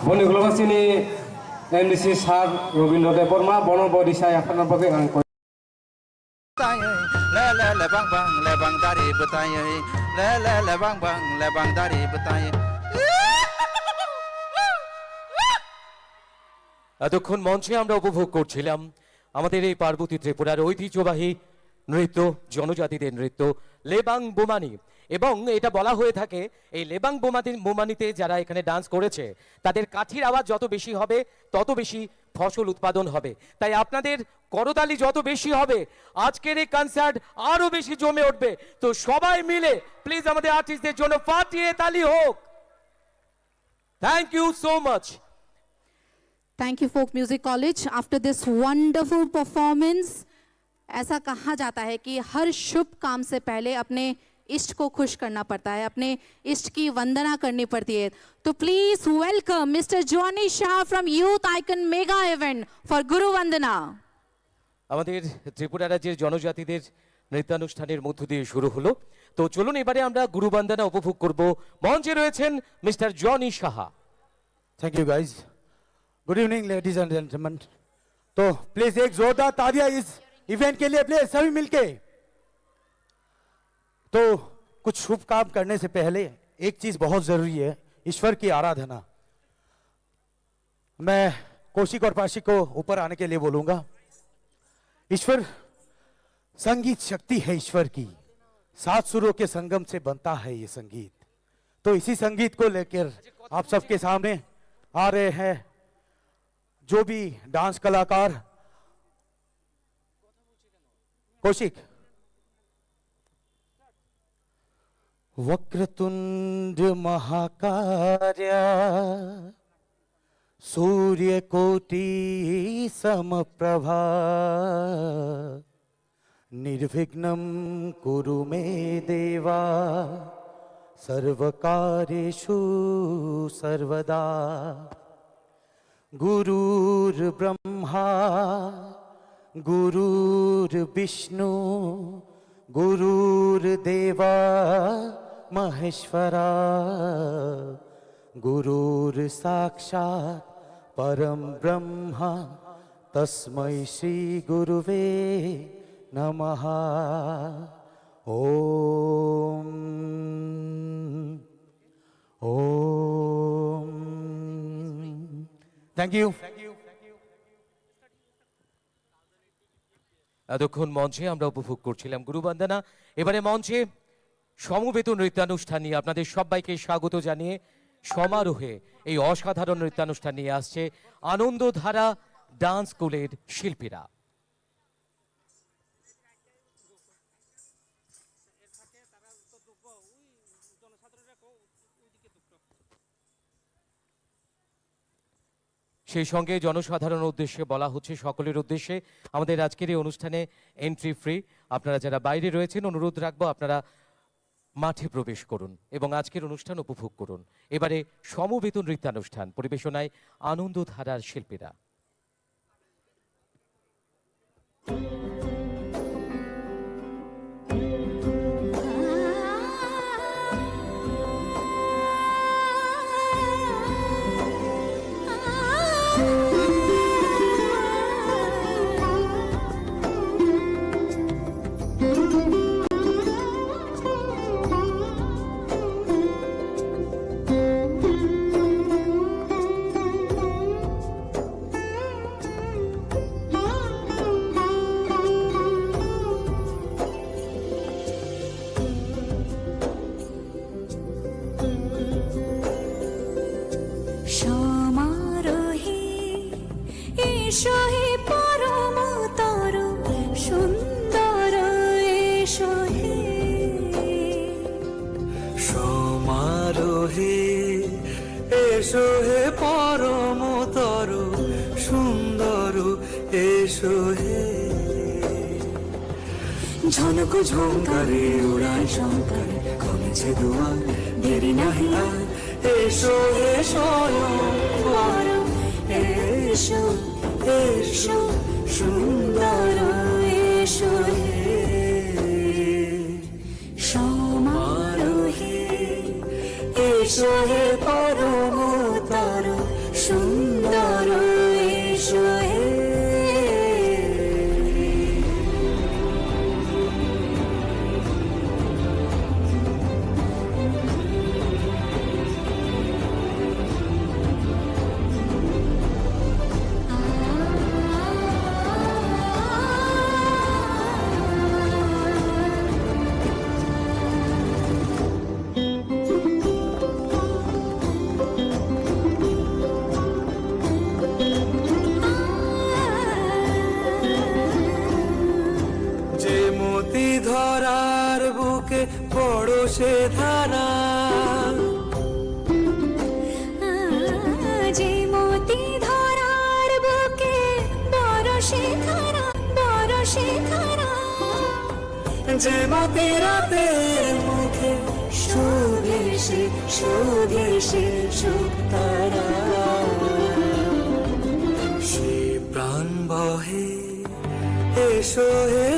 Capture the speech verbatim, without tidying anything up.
Boni ulo chini M D C sir Robindra Debbarma, bono bo risa yapharna bagwi ang koi. Bwtai, le le le bang bang, le bang dari bwtai, le le le bang bang, le bang dari bwtai. এতক্ষণ মঞ্চে আমরা উপভোগ করছিলাম আমাদের এই পার্বতী ত্রিপুরার ঐতিহ্যবাহী নৃত্য, জনজাতিদের নৃত্য লেবাং বোমানি। এবং এটা বলা হয়ে থাকে, এই লেবাং বোমাতি-, বোমানিতে যারা এখানে ডান্স করেছে, তাদের কাঠির আওয়াজ যত বেশি হবে, তত বেশি ফসল উৎপাদন হবে। তাই আপনাদের করতালি যত বেশি হবে, আজকের এই কনসার্ট আরো বেশি জমে উঠবে। তো সবাই মিলে প্লিজ আমাদের আর্টিস্টদের জন্য ফাটিয়ে তালি হোক। Thank you so much. Thank you, Folk Music College. After this wonderful performance, ऐसा कहा जाता है कि हर शुभ काम से पहले अपने इष्ट को खुश करना पड़ता है, अपने इष्ट की वंदना करनी पड़ती है। तो please welcome Mister Johnny Shah from Youth Icon Mega Event for Guru Vandana. আমাদের ত্রিপুরা রাজ্যের জনজাতিদের নৃত্যানুষ্ঠানের মধ্য দিয়ে শুরু হলো। তো চলুন, এবারে আমরা গুরু বন্দনা উপভোগ করব। মঞ্চে রয়েছেন mister Johnny Saha. Thank you, guys. Good evening, ladies and gentlemen. तो प्लीज एक जोरदार तालियां इस इवेंट के लिए, प्लीज, सभी मिलके। तो कुछ शुभ काम करने से पहले एक चीज बहुत जरूरी है, ईश्वर की आराधना। मैं कौशिक और पाशिक को ऊपर आने के लिए बोलूंगा। ईश्वर, संगीत शक्ति है ईश्वर की, सात सुरों के संगम से बनता है ये संगीत। तो इसी संगीत को लेकर आप सबके सामने आ रहे हैं जो भी डांस कलाकार। कौशिक। वक्रतुंड महाकार्य सूर्यकोटि समप्रभा। निर्विघ्नं कुरु मे देवा सर्वकार्येषु सर्वदा। गुरुर्ब्रह्मा गुरुर्विष्णु गुरुर्देवा महेश्वरा। गुरुर्साक्षात् परं ब्रह्म तस्मै श्री गुरुवे नमः। ओम। ओम। Thank you. এতক্ষণ মঞ্চে আমরা উপভোগ করছিলাম গুরু বন্দনা। এবারে মঞ্চে সমবেত নৃত্যানুষ্ঠান নিয়ে আপনাদের সবাইকে স্বাগত জানিয়ে সমারোহে এই অসাধারণ নৃত্যানুষ্ঠান নিয়ে আসছে আনন্দধারা ডান্স স্কুলের শিল্পীরা। সেই সঙ্গে জনসাধারণ উদ্দেশ্যে বলা হচ্ছে, সকলের উদ্দেশ্যে, আমাদের আজকের এই অনুষ্ঠানে এন্ট্রি ফ্রি। আপনারা যারা বাইরে রয়েছেন, অনুরোধ রাখবো আপনারা মাঠে প্রবেশ করুন এবং আজকের অনুষ্ঠান উপভোগ করুন। এবারে সমবেত নৃত্যানুষ্ঠান পরিবেশনায় আনন্দধারার শিল্পীরা। সমারোহে এসো হে পরম তরু সুন্দর এসো হে। সমারোহে এসো হে পরম তরু সুন্দর এসো হে। ঝনক ঝংকারে উড়ায় শঙ্কারে কমেছে দুয়ার, দেরি নাহি আর। এসো হে স্বয়ং বর, এসো, এসো সুন্দর, এসো হে। সমারোহে এসো হে পরম তরু সে ধারা। যে মতি ধরার বুকে বরষে ধারা, বরষে ধারা। যে মতি রাতের মুখে শুধেসে, শুধেসে শুকতারা। সে প্রাণ বহে, এসো হে